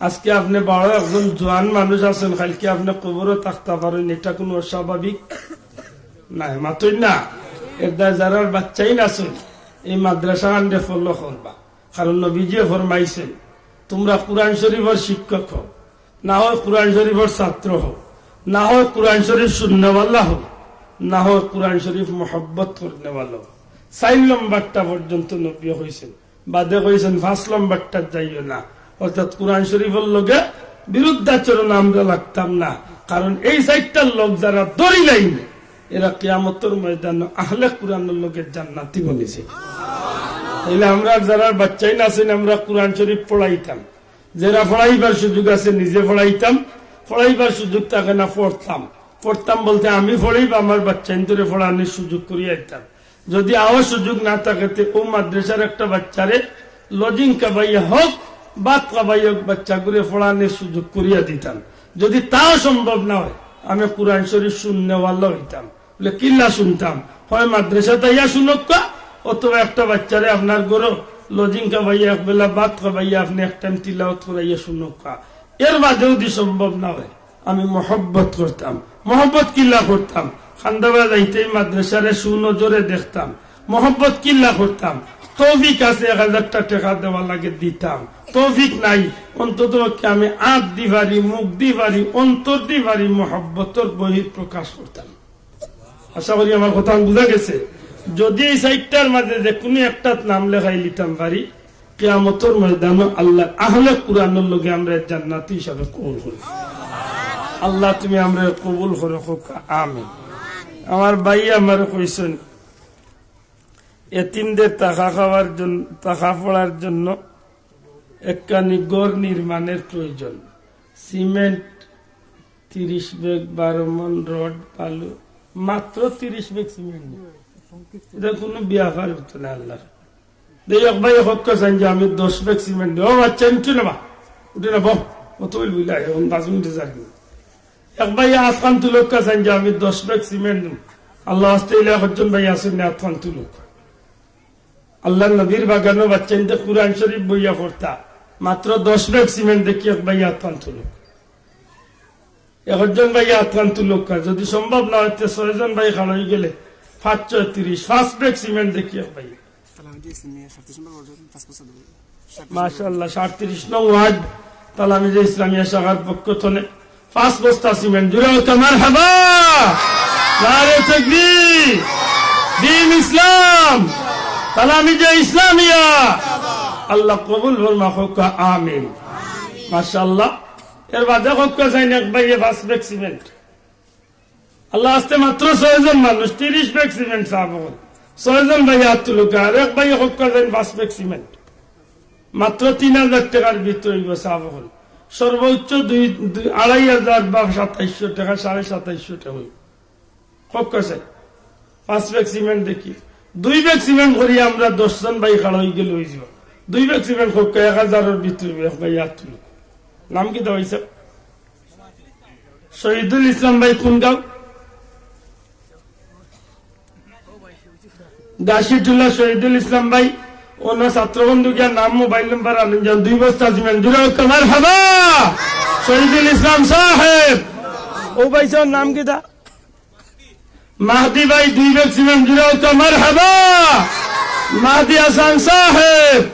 আইজকে আপনে বড় একজন জোয়ান মানুষ আছইন, কাইলকে আপনে কবরো থাকতা পারইন, ইটা কুনু অস্বাভাবিক নায়, মাতইন না? এর দ্বারা যারার বাচ্চাইন আছইন, এই মাদ্রাসাখানরে follow করবা। কারণ নবীজিয়ে ফরমাইছইন, তুমরা কুরআন শরীফর শিক্ষক হও, না হয় কুরআন শরীফর ছাত্র হও, না হয় কুরআন শরীফ শুননেওয়ালা হও, না হয় কুরআন শরীফ মহব্বত করনেওয়ালা হও। চাইর নম্বরটা পর্যন্ত নবীয়ে কইছইন, বাদে কইছইন, পাঁচ নম্বরটাত যাইও না। অর্থাৎ কুরআন শরীফর লগে বিরুদ্ধাচরণ আমরা লাগতাম না। কারণ এই চাইরটার লগ যারা ধরিলাইন, এরা কিয়ামতর ময়দানো আহলে কুরআনর লগে জান্নাতি বনিছে। তাইলে আমরা যারার বাচ্চাইন আছইন, আমরা কুরআন শরীফ পড়াইতাম, যেরা পড়াইবার সুযোগ আছে নিজে পড়াইতাম, পড়াইবার সুযোগ থাকে না পড়তাম। পড়তাম বলতে আমি পড়ি বা আমার বাচ্চাইন্তরে পড়ানির সুযোগ করিয়া দিতাম। যদি আওয়ার সুযোগ না থাকে, তে অউ মাদ্রাসার একটা বাচ্চারে lodging খাবাইয়া হউক, ভাত খাবাইয়া হউক, বাচ্চাগুরে পড়ানির সুযোগ করিয়া দিতাম। যদি তাও সম্ভব না হয়, আমি কুরআন শরীফ শুননেওয়ালা অইতাম। বলে, কিলা শুনতাম? হয় মাদ্রাসাত আইয়া শুনউক্কা, অথবা একটা বাচ্চারে আপনার ঘরো lodging খাবাইয়া, একবেলা ভাত খাবাইয়া, আপনে এক time তিলাওয়াত করাইয়া শুনউক্কা। এর বাদেও যদি সম্ভব না হয়, আমি মহব্বত করতাম। মহব্বত কিলা করতাম? কান্দাবাড়া যাইতেই মাদ্রাসারে সুনজরে দেখতাম। মহব্বত কিলা করতাম? তৌফিক আছে, এক হাজারটা টেকা দেওয়া লাগে, দিতাম। তৌফিক নাই, অন্তত পক্ষে আমি আত দি পারি, মুখ দি পারি, অন্তর দি পারি, মহব্বতর বহিঃপ্রকাশ করতাম। আশা করি আমার কথা বুঝা গেছে। যদি এই চাইরটার মাঝে যে কুনু একটাত নাম লেখাই লিতাম পারি, কিয়ামতর ময়দানো আল্লাহ আহলে কুরআনর লগে আমরা জান্নাতি হিসাবে কবুল করি। আল্লাহ, তুমি আমরা কবুল করো, কউক্কা আমিন। আমার ভাই আমারে কইছইন, এতিমদের থাকা খাওয়ার জন্য, থাকা পড়ার জন্য একখানি ঘর নির্মাণের প্রয়োজন। সিমেন্ট তিরিশ ব্যাগ, বারো মণ রড, বালু, মাত্র তিরিশ ব্যাগ সিমেন্ট। ইটা কুনু ব্যাপার অইতো না আল্লাহর। দেই এক ভাইয়ে কউক্কা চাইন যে আমি দশ ব্যাগ সিমেন্ট দিমু। ও বাচ্চা, উঠো না বা, উঠো না, বও। অত বইল বুঝলা, এখন পাঁচ মিনিটে যার কি। এক ভাইয়ে আতখান তুলউক্কা চাইন যে আমি দশ ব্যাগ সিমেন্ট দিমু। আল্লাহ আস্তে ইলা একজন ভাই আছইন না, আতখান তুলউক্কা। আল্লাহর নবীর বাগানো বাচ্চাইন্তে কুরআন শরীফ বইয়া পড়তা, মাত্র দশ ব্যাগ সিমেন্ট দেখি এক ভাইয়ে আতখান তুলউক্কা। একজন ভাইয়ে আতখান তুলউক্কা, যদি সম্ভব না অয় তে ছয়জন ভাই খাড়া অইগেলে পাঁচ ছয় তিরিশ, পাঁচ ব্যাগ সিমেন্ট দেখি এক ভাইয়ে। তালামিজে ইসলামিয়া সাতত্রিশ নম্বর ওয়ার্ড, পাঁচ বস্তা দেব। মাশাআল্লাহ, সাতত্রিশ নং ওয়ার্ড তালামিজে ইসলামিয়া শাখার পক্ষ থনে পাঁচ বস্তা সিমেন্ট। জুরে কউক্কা মারহাবা। নারে তাকবীর। দ্বীন ইসলাম। তালামিজে ইসলামিয়া। আল্লাহ কবুল ফরমা, কউক্কা আমিন। মাশাআল্লাহ। এর বাদে কউক্কা চাইন এক ভাইয়ে পাঁচ ব্যাগ সিমেন্ট। আল্লাহ, আস্তে মাত্র ছয়জন মানুষ, ত্রিশ ব্যাগ সিমেন্ট চাইবো। ছয়জন ভাইয়ে আত তুলউক্কা, আর এক ভাইয়ে কউক্কা চাইন পাঁচ ব্যাগ সিমেন্ট। মাত্র তিন হাজার টেকার ভিতরে অইবো চাইবো। সর্বোচ্চ দুই, দুই, আড়াই হাজার বা সাতাইশশো টেকা, সাড়ে সাতাইশশো টেকা অইবো। কউক্কা চাইন পাঁচ ব্যাগ সিমেন্ট দেখি। দুই ব্যাগ সিমেন্ট করি আমরা দশজন ভাই খাড়া অইগেলে অইযিবো। দুই ব্যাগ সিমেন্ট কউক্কা, এক হাজারর ভিতরে অইবো, এক ভাইয়ে আত তুলউক্কা। নাম কিতা ভাইসাব? শহীদুল ইসলাম ভাই, কুন গাঁও? গাছিটোলা শহীদুল ইসলাম ভাই, অনো ছাত্রবন্ধু গিয়া নাম, মোবাইল নাম্বার আনইন যান, দুই বস্তা সিমেন্ট। জুরে কউক্কা মারহাবা। শহীদুল ইসলাম সাহেব। অউ ভাইসাবর নাম কিতা? মাহদি ভাই, দুই ব্যাগ সিমেন্ট। জুরে কউক্কা মারহাবা। মাহদি হাসান সাহেব।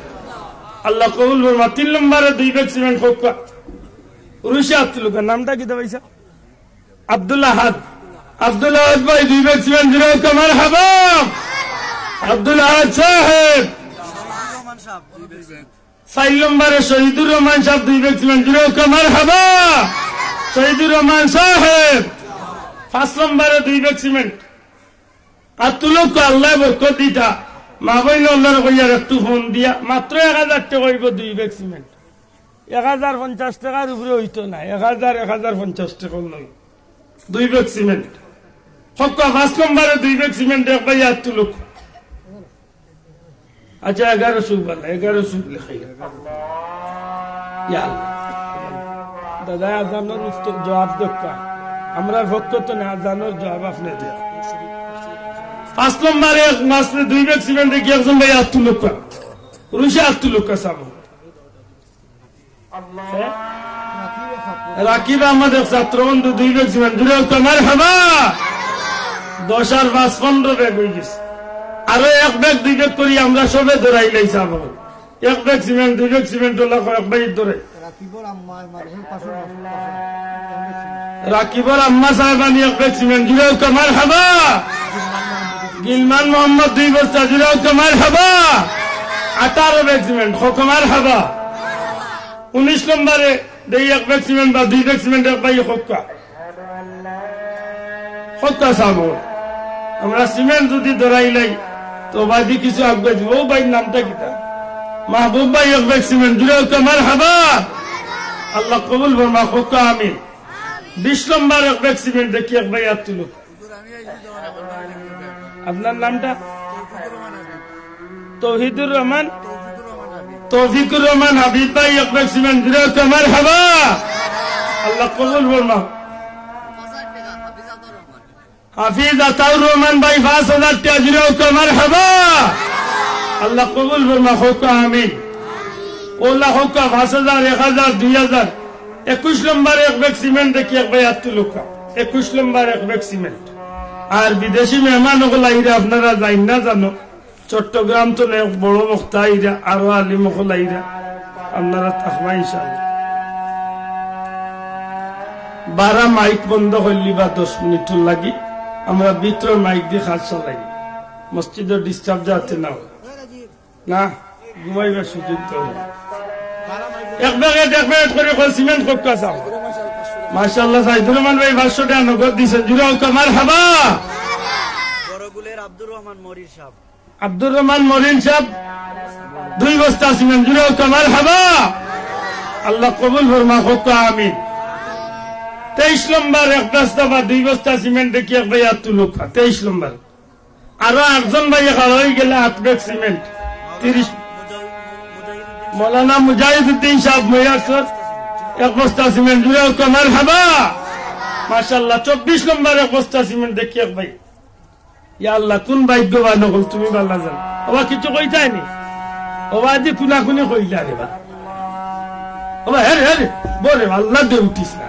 আল্লাহ কবুল ফরমা। তিন নম্বরে দুই ব্যাগ সিমেন্ট কউক্কা। উরুশে আত তুলউক্কা। নামটা কিতা ভাইসাব? আব্দুল আহাদ। আব্দুল আহাদ ভাই, দুই ব্যাগ সিমেন্ট। জুরে কউক্কা মারহাবা। আব্দুল আহাদ সাহেব। চাইর নম্বরে শহীদুর রহমান সাহেব, দুই ব্যাগ সিমেন্ট। জুরে কউক্কা মারহাবা। শহীদুর রহমান সাহেব। পাঁচ নম্বরে দুই ব্যাগ সিমেন্ট। আত তুলউক্কা, আল্লায় বরকত দিতা। মা-বইন অকলরে কইয়ার একটু ফোন দিয়া, মাত্র এক হাজার টেকা অইবো দুই ব্যাগ সিমেন্ট। এক হাজার পঞ্চাশ টেকার উপরে অইতো নায়, এক হাজার, এক হাজার পঞ্চাশ টেকা অইলো দুই ব্যাগ সিমেন্ট। কউক্কা পাঁচ নম্বরে দুই ব্যাগ সিমেন্ট, এক ভাইয়ে আত তুলউক্কা। আচ্ছা, এগারোশো বালা, এগারোশো লেখাই। ইয়া আল্লাহ। দাদা, আজানর উত্তর, জবাব দেউক্কা। আমরার পক্ষ থনে আজানর জবাব আপনে দেউক্কা। পাঁচ নম্বরে এক মাসে দুই ব্যাগ সিমেন্ট দেখি একজন ভাইয়ে আত তুলউক্কা। উরুশে আত তুলউক্কা চাইবো। রাকিব আহমদ, এক ছাত্রবন্ধু, দুই ব্যাগ সিমেন্ট। জুরে কউক্কা মারহাবা। দশ আর পাঁচ পনরো ব্যাগ অইগেছে। আরো এক ব্যাগ দুই ব্যাগ করি আমরা সবে ধরাইলাই চাইবো। এক ব্যাগ সিমেন্ট, দুই ব্যাগ সিমেন্ট অলা কয়, এক ভাইয়ে ধরে। রাকিবর আম্মা, মাদ্রাসার পাশে, পাশে। রাকিবর আম্মা সাহেবানি, এক ব্যাগ সিমেন্ট। জুরে কউক্কা মারহাবা। গিলমান মোহাম্মদ, দুই বস্তা। জুরে কউক্কা মারহাবা। আঠারো ব্যাগ সিমেন্ট। কউক্কা মারহাবা। উনিশ নম্বরে দেই এক ব্যাগ সিমেন্ট বা দুই ব্যাগ সিমেন্ট, এক ভাইয়ে কউক্কা। কউক্কা চাইবো। আমরা সিমেন্ট যুদি ধরাইলাই, তো বাদে কিছু আগুয়াই দিবো। অউ ভাইর নামটা কিতা? মাহবুব ভাই, এক ব্যাগ সিমেন্ট। জুরে কউক্কা মারহাবা। আল্লাহ কবুল ফরমা, কউক্কা আমিন। বিশ নম্বর এক ব্যাগ সিমেন্ট দেখি এক ভাইয়ে আত তুলউক্কা। আপনার নামটা? তৌফিকুর রহমান। তৌফিকুর রহমান হাবিব ভাই, এক ব্যাগ সিমেন্ট। জুরে কউক্কা মারহাবা। আল্লাহ কবুল ফরমা। হাফিজ আতাউর রহমান ভাই, পাঁচ হাজার টেকা। জুরে কউক্কা মারহাবা। আল্লাহ কবুল ফরমা, কউক্কা আমিন। অলা কউক্কা পাঁচ হাজার, এক হাজার, দুই হাজার। একুশ নম্বর এক ব্যাগ সিমেন্ট দেখি এক ভাইয়ে আত তুলউক্কা। একুশ নম্বর এক ব্যাগ সিমেন্ট। আর বিদেশি মেহমান অকল আইরা, আপনারা যাইন না জানো, চট্টগ্রাম থনে এক বড় বক্তা আইরা, আরো আলিম অকল আইরা, আপনারা থাকবা ইনশাআল্লাহ। বারা মাইক বন্ধ করিলিবা দশ মিনিটর লাগি, আমরা ভিতরর মাইক দি কাজ চালাই, মসজিদর disturb যাতে না অয়। না, ঘুমাইবার সুযোগ তো অয়। এক প্যাকেট, এক প্যাকেট করি কল সিমেন্ট কউক্কা চাও। মাশাআল্লাহ, সাইদুর রহমান ভাই পাঁচশো টেকা নগদ দিছইন। জুরে কউক্কা মারহাবা। বড়গুলের আব্দুর রহমান মরির সাহেব। আব্দুর রহমান মরির সাহেব, দুই বস্তা সিমেন্ট। জুরে কউক্কা মারহাবা। আল্লাহ কবুল ফরমা, কউক্কা আমিন। তেইশ নম্বর এক বস্তা বা দুই বস্তা সিমেন্ট দেখি এক ভাইয়ে আত তুলউক্কা। তেইশ নম্বর। আরো আটজন ভাইয়ে খাড়া অইগেলে আট ব্যাগ সিমেন্ট, তিরিশ। মৌলানা মুজাহিদুদ্দিন সাহেব মৈয়ারসর এক বস্তা সিমেন্ট। জুরে কউক্কা মারহাবা। মাশাআল্লাহ, চব্বিশ নম্বর এক বস্তা সিমেন্ট দেখি এক ভাই। ইয়া আল্লাহ, কুন ভাগ্যবান অকল তুমি ভালা জানো। ওবা কিচ্ছু কইতায় নি? ওবা আজি কুনাকুনি কইলা রে বা। ওবা হেরে, হেরে, বরে আল্লাহ দে উঠিস না।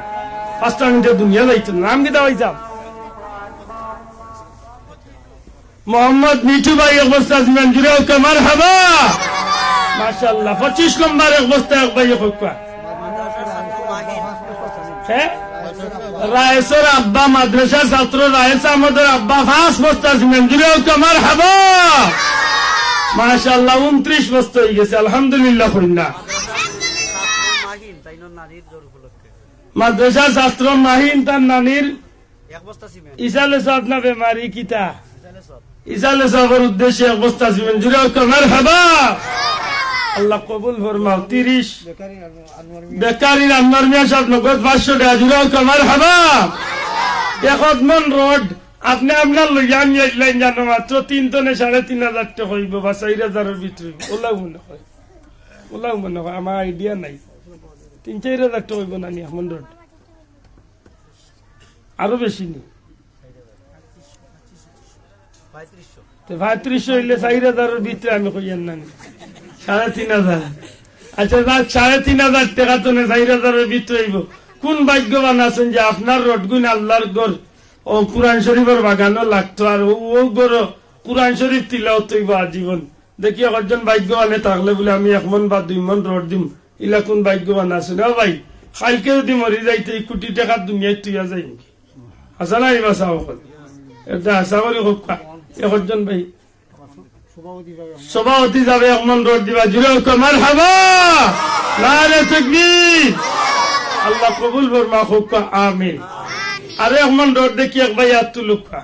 পাঁচটা মিনিটে দুনিয়া যাইতো না। নাম কিতা ভাইসাব? মোহাম্মদ মিঠু ভাই এক বস্তা সিমেন্ট, জুরে কউক্কা মারহাবা। মাশাআল্লাহ, পঁচিশ নম্বর এক বস্তা এক ভাই কউক্কা। হ্যাঁ? রায়েসর আব্বা, মাদ্রাসার ছাত্র রায়েস আহমদর আব্বা, পাঁচ বস্তা সিমেন্ট, জুরে কউক্কা মারহাবা। মাশাআল্লাহ, ঊনত্রিশ বস্তা অইগেছে, আলহামদুলিল্লাহ কইন না। মাদ্রাসার ছাত্র মাহিন তার নানির এক বস্তা সিমেন্ট। ইসালে সব না বেমারি কিতা? ইসালে সব। ইসালে সবর উদ্দেশ্যে এক বস্তা সিমেন্ট, জুরে কউক্কা মারহাবা। আল্লাহ কবুল ফরমাও। তিরিশ। বেকারির আনোয়ার মিয়া। বেকারির আনোয়ার মিয়া সাব নগদ পাঁচশো টেকা, জুরে কউক্কা মারহাবা। এক মন রড, আপনে আপনার লইয়া আমি এক লাইন জানো মাত্র তিন টনে সাড়ে তিন হাজার টেকা অইবো বা চাইর হাজারর ভিতরে অইবো। অলাউ মনে কয়, অলাউ মনে কয়, আমার আইডিয়া নাই। তিন চাইর হাজার টেকা অইবো না নি এক মন রড? আরো বেশি নি? তে পঁয়ত্রিশশো অইলে চাইর হাজারর ভিতরে আমি কইয়ার না নি? সাড়ে তিন হাজার। আচ্ছা, যাক, সাড়ে তিন হাজার টেকা টনে চাইর হাজারর ভিতরে অইবো। কোন ভাগ্যবান আছইন যে আপনার রডগুইন আল্লাহর ঘর, ও কোরআন শরীফর বাগানো লাগতো, আর ও, ও ঘরো কোরআন শরীফ তিলাওত অইবো আজীবন। দেখি একজন ভাগ্যবানে থাকলে বুলে আমি এক মন বা দুই মন রড দিমু। ইলা কোন ভাগ্যবান আছইন? ও ভাই, কাইলকে যুদি মরি যাইতে ই কুটি টেকা দুনিয়াত থুইয়া যাইমু নি? হাছা না নি বা? চাও অখন। ইটা হাছা করি কউক্কা। একজন ভাই। সভাপতি যাবে এক মন রড দিবা, জুরে কউক্কা মারহাবা। নারে তাকবীর। আল্লাহ কবুল ফরমা, কউক্কা আমিন। আর এক মন রড দেখি এক ভাই আত তুলউক্কা।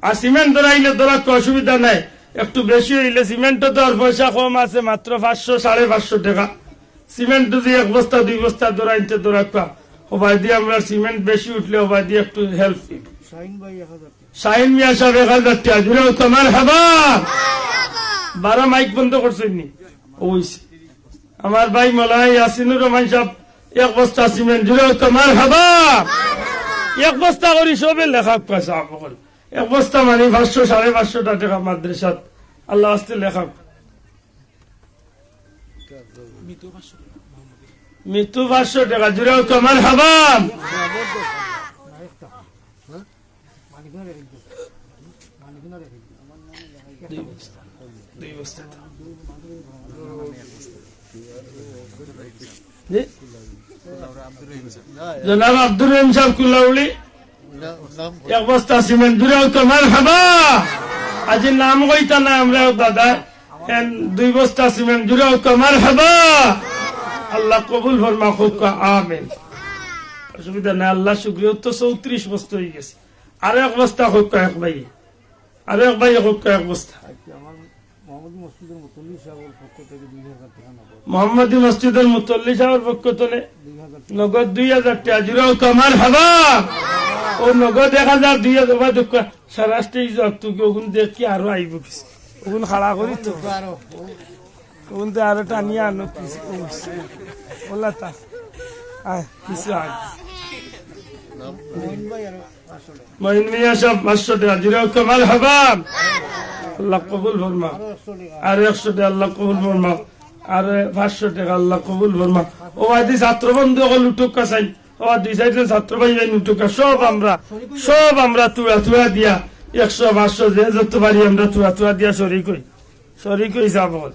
আর সিমেন্ট ধরাইলে ধরাউক্কা, অসুবিধা নাই। একটু বেশি অইলে সিমেন্টও তো আর পয়সা কম আছে, মাত্র পাঁচশো, সাড়ে পাঁচশো টেকা। সিমেন্ট যুদি এক বস্তা দুই বস্তা ধরাইতে ধরাউক্কা, হবায়দি আমরার সিমেন্ট বেশি উঠলে হবায়দি একটু হেল্প অইবো। শাহিন ভাই এক হাজার টেকা। শাহিন মিয়া সাব এক হাজার টেকা, জুরে কউক্কা মারহাবা। বারা মাইক বন্ধ করছইন নি? অইছে। আমার ভাই মৌলানা ইয়াসিনুর রহমান সাব এক বস্তা সিমেন্ট, জুরে কউক্কা মারহাবা। এক বস্তা করি সবে লেখাউক্কা সাব অকল। এক বস্তা মানি পাঁচশো, সাড়ে পাঁচশো টেকা মাদ্রাসাত আল্লাহ ওয়াস্তে লেখাউক্কা। মিতু পাঁচশো টেকা, জুরে কউক্কা মারহাবা। দুই বস্তা, দুই বস্তা। জি? জনাব আব্দুর রহিম সাব কুলাউড়ি এক বস্তা সিমেন্ট, জুরে কউক্কা মারহাবা। আজি নাম কইতা না আমরা দাদা, এন দুই বস্তা সিমেন্ট, জুরে কউক্কা মারহাবা। আল্লাহ কবুল ফরমা, কউক্কা আমিন। অসুবিধা নাই, আল্লাহ শুকরিয়া, তো চৌত্রিশ বস্তা অইগেছে। আরো এক বস্তা কউক্কা এক ভাই, আরো এক ভাই কউক্কা এক বস্তা। আচ্ছা, আমার মোহাম্মদী মসজিদের মুতল্লি সাহেবের পক্ষ থেকে দুই হাজার টেকা নগদ। মোহাম্মদী মসজিদের মুতল্লি সাহেবের পক্ষ থেকে দুই হাজার টেকা। নগদ দুই হাজার টেকা, জুরে কউক্কা মারহাবা। ও নগদ এক হাজার, দুই হাজার, ওবা দেখো, সারা stage অত কি ওগুন দেখি আরো আইবো কিছু। ওগুন খাড়া করি তো। ওগুন তো আরো টানিয়া আনো কিছু। ওলা তা। আয়, কিছু আয়। মহিন মিয়া সাব পাঁচশো টেকা, জুরে কউক্কা মারহাবা। আল্লাহ কবুল ফরমা। আর একশো টেকা, আল্লাহ কবুল ফরমা। আর পাঁচশো টেকা, আল্লাহ কবুল ফরমা। ওবায়দি ছাত্র বন্ধু অকল উঠউক্কা চাইন। ওবা দুই সাইডে ছাত্র ভাই ভাই উঠউক্কা। সব আমরা, সব আমরা তুড়া তুড়া দিয়া, একশো, পাঁচশো, যে যত পারি আমরা তুড়া তুড়া দিয়া শরিক অই। শরিক অই সাব অকল।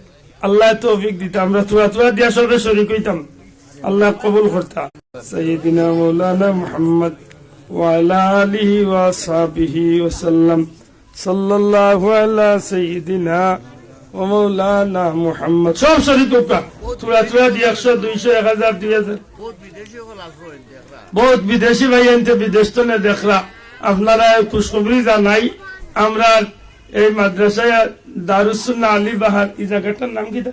আল্লায় তৌফিক দিতা, আমরা তুড়া তুড়া দিয়া সবে শরিক অইতাম। আল্লায় কবুল করতা। সাইয়্যিদিনা মাওলানা মুহাম্মদ ওয়া আলা আলিহি ওয়া সাহবিহি ওয়া সাল্লাম। সাল্লাল্লাহু আলা সাইয়্যিদিনা ওয়া মাওলানা মুহাম্মদ। সব শরিক অউক্কা। তুড়া তুড়া দিয়া একশো, দুইশো, এক হাজার, দুই হাজার। বহুত বিদেশি ভাইয়াইন্তে বিদেশ তনে দেখরা। আপনারারে খুশখবরি জানাই, আমরার এই মাদ্রাসায় দারুস সুন্নাহ আলী বাহার, ই জাগাটার নাম কিতা?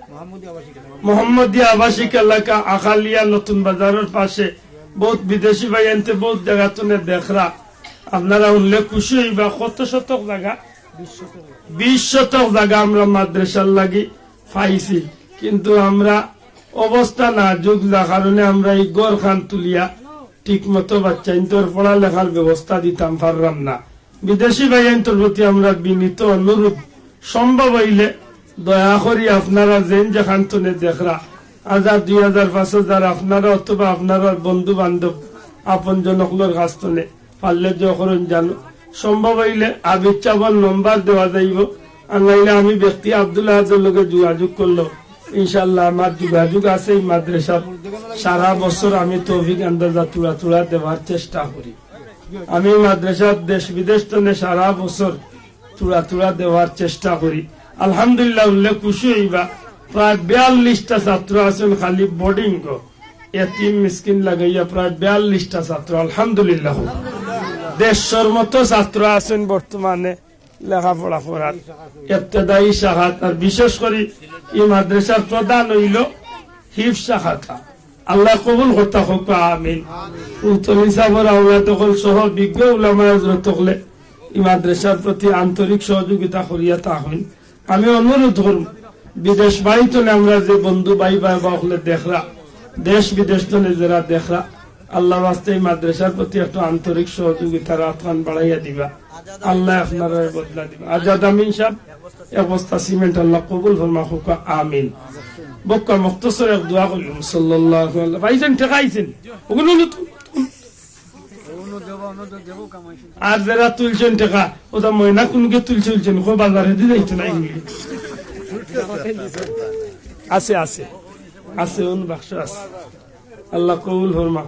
মোহাম্মদী আবাসিক এলাকা, আখালিয়া নতুন বাজারর পাশে। বহুত বিদেশি ভাইয়াইন্তে বহুত জাগা তনে দেখরা। আপনারা হুনলে খুশি অইবা, কত শতক জাগা? বিশ শতক জাগা আমরা মাদ্রাসার লাগি পাইছি, কিন্তু আমরা অবস্থা নাজুক, যার কারণে আমরা ই ঘরখান তুলিয়া ঠিক মতো বাচ্চাইন্তর পড়ালেখার ব্যবস্থা দিতাম পাররাম না। বিদেশি ভাইয়াইন্তর প্রতি আমরা বিনীত অনুরোধ, সম্ভব অইলে দয়া করি আপনারা যেইন যেখান তনে দেখরা, হাজার, দুই হাজার, পাঁচ হাজার আপনারা অথবা আপনারার বন্ধু বান্ধব, আপনজন অকলর কাছ তনে পারলে যে অকরইন জানো, সম্ভব অইলে আবিদ সাবর নম্বর দেওয়া যাইবো, আর নাইলে আমি ব্যক্তি আব্দুল আহাদর লগে যোগাযোগ করলো। ইনশাআল্লাহ, আমার যোগাযোগ আছে। এই মাদ্রাসাত সারা বছর আমি তৌফিক আন্দাজা থুড়া থুড়া দেওয়ার চেষ্টা করি। আমি মাদ্রাসাত দেশ বিদেশ তনে সারা বছর থুড়া থুড়া দেওয়ার চেষ্টা করি। আলহামদুলিল্লাহ, উল্লেখ খুশি অইবা, প্রায় বিয়াল্লিশটা ছাত্র আছইন খালি বোর্ডিং গো, এতিম মিসকিন লাগাইয়া প্রায় বিয়াল্লিশটা ছাত্র, আলহামদুলিল্লাহ। দেড়শোর মতো ছাত্র আছইন বর্তমানে লেখাপড়া করার, ইবতেদায়ী শাখাত। আর বিশেষ করি ই মাদ্রাসার প্রধান অইলো হিফজ শাখাটা। আল্লায় কবুল করতা কউক্কা, আমিন। ফুলতলি সাবর আওলাদ অকল সহ বিজ্ঞ উলামায়ে হযরত অকলে ই মাদ্রাসার প্রতি আন্তরিক সহযোগিতা করিয়া থাকইন। আমি অনুরোধ করমু, বিদেশ বাড়ি তনে আমরার যে বন্ধু ভাই বা বা অকলে দেখরা, দেশ বিদেশ তনে যেরা দেখরা, আল্লার ওয়াস্তে ই মাদ্রাসার প্রতি একটু আন্তরিক সহযোগিতার আতখান বাড়াইয়া দিবা। আল্লায় আপনারারে বদলা দিবা। আজাদ আমিন সাব, এক বস্তা সিমেন্ট, আল্লায় কবুল ফরমা কউক্কা, আমিন। বউক্কা মুখতসর এক দোয়া করিলাম, সাল্লাল্লাহু আলাইহি। ভাইজান, টেকা আইছইন? অগুন অইলো তো। আর যেরা তুলছইন টেকা, অতা ময়না কুনগি তুলছইন, কো বাজারেদি যাইতো না এগুলি। আছে, আছে, আছে, অন বাক্স আছে। আল্লায় কবুল ফরমা।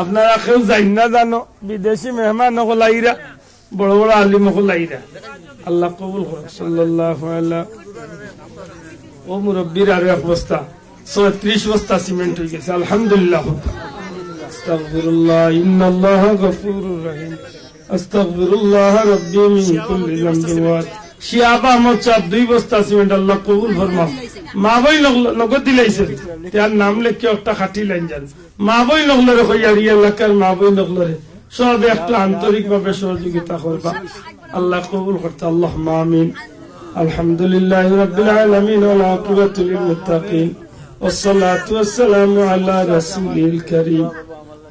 আপনারা কেউ যাইন না জানো, বিদেশি মেহমান অকল আইরা, বড় বড় আলিম অকল আইরা। আল্লায় কবুল করউক। সাল্লাল্লাহু আলা। ও মুরব্বির আরো এক বস্তা, ছয়ত্রিশ বস্তা সিমেন্ট অইগেছে, আলহামদুলিল্লাহ। আস্তাগফিরুল্লাহ, ইন্নাল্লাহা গফুরুর রহিম। আস্তাগফিরুল্লাহ রাব্বি মিন কুল্লি যামবিন ওয়া। শিহাব আহমদ সাব দুই বস্তা সিমেন্ট, আল্লায় কবুল ফরমাও। মা বইন অকল নগদ দিলাইছইন, তার নাম লেখিয়া একটা খাটি লাইন যান। মা বইন অকলরে কইয়ার, ই এলাকার মা বইন অকলরে সবে একটু আন্তরিকভাবে সহযোগিতা করবা। আল্লায় কবুল করতা, আল্লাহুম্মা আমিন। আলহামদুলিল্লাহি রাব্বিল আলামিন, ওয়াল আকিবাতু লিল মুত্তাকিন, ওয়াস সালাতু ওয়াস সালামু আলা রাসূলিল কারীম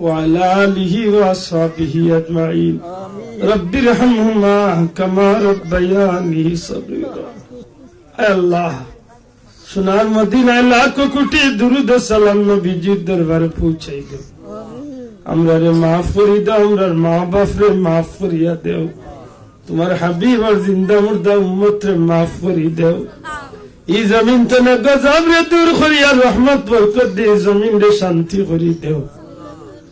ওয়া আলা আলিহি ওয়া আসহাবিহি আজমাইন। রাব্বির হামহুমা কামা রাব্বায়ানি সগীরা। আয় আল্লাহ, সোনার মদিনায় লাখো কোটি দুরুদ ও সালাম নবীজির দরবারে পৌঁছাই দেও। আমরারে মাফ করি দেও, আমরার মা বাপরে মাফ করিয়া দেও। তুমার হাবিবর জিন্দা মুর্দা উম্মতরে মাফ করি দেও। ই জমিন তনে গজবরে দূর করিয়া রহমত বরকত দিয়া ই জমিনরে শান্তি করি দেও।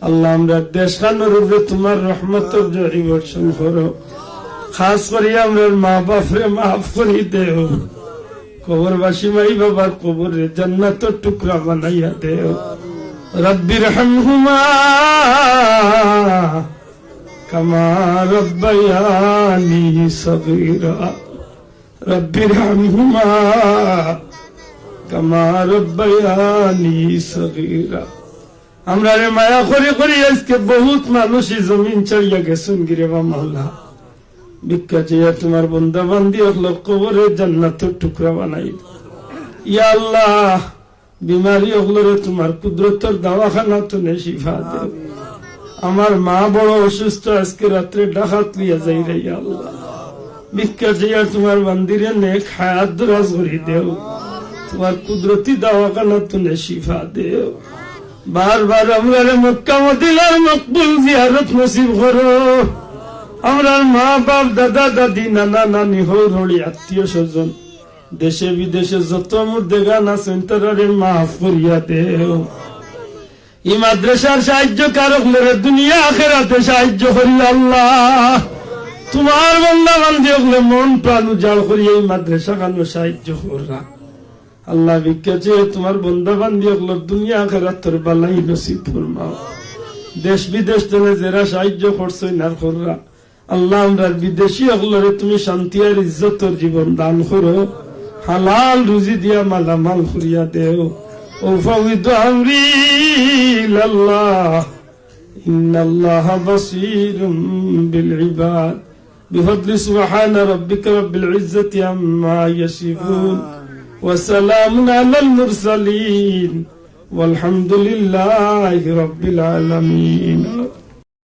আল্লাহ, আমরার দেশখানর উপরে তুমার রহমতর ঝড়ি বর্ষণ করো। খাস করি আমরার মা বাপরে মাফ করি দেও। কবরবাসী মাই বাবার কবররে জান্নাতর টুকরা বানাইয়া দেও। রাব্বির হামহুমা কামা রাব্বায়ানি সগীরা। রাব্বির হামহুমা কামা রাব্বায়ানি সগীরা। আমরারে মায়া করি করি আইজকে বহুত মানুষ ই জমিন ছাড়িয়া গেছইন গিরে বা মাওলা। ভিক্ষা চাইয়া তুমার বন্দা বান্দি অকলর কবররে জান্নাতর টুকরা বানাই দেও। ইয়া আল্লাহ, বিমারি অকলরে তুমার কুদরতর দাওয়াখানা তনে শিফা দেও। আমার মা বড় অসুস্থ, আইজকে রাত্রে ঢাকাত লইয়া যাইরায়, ইয়া আল্লাহ। ভিক্ষা চাইয়া তুমার বান্দিরে নেক হায়াত দরাজ করি দেও। তুমার কুদরতি দাওয়াখানা তনে শিফা দেও। বারবার আমরারে মক্কা মদিনার মকবুল জিয়ারত নসিব করো। আমরার মা বাপ, দাদা দাদি, নানা নানি, হউর হড়ি, আত্মীয় স্বজন, দেশে বিদেশে যত মুর্দেগান আছইন, তারারে মাফ করিয়া দেও। ই মাদ্রাসার সাহায্যকারী অকলরে দুনিয়া আখেরাতে সাহায্য করিও আল্লাহ। তুমার বন্দা বান্দি অকলে মন প্রাণ উজাড় করিয়া ই মাদ্রাসাখানো সাহায্য কররা। আল্লাহ, ভিক্ষা চাইয়া তুমার বন্দা বান্দি অকলর দুনিয়া আখেরাতর ভালাই নসিব ফরমাও। দেশ বিদেশ তনে যেরা সাহায্য করছইন আর কররা, আল্লাহ, আমরার বিদেশি অকলরে তুমি শান্তি আর ইজ্জতর জীবন দান করো, হালাল রুজি দিয়া মালামাল করিয়া দেও। أفوض أمري إلى الله إن الله بصير بالعباد. بفضل سبحان ربك رب العزة عما يصفون وسلام على المرسلين والحمد لله رب العالمين.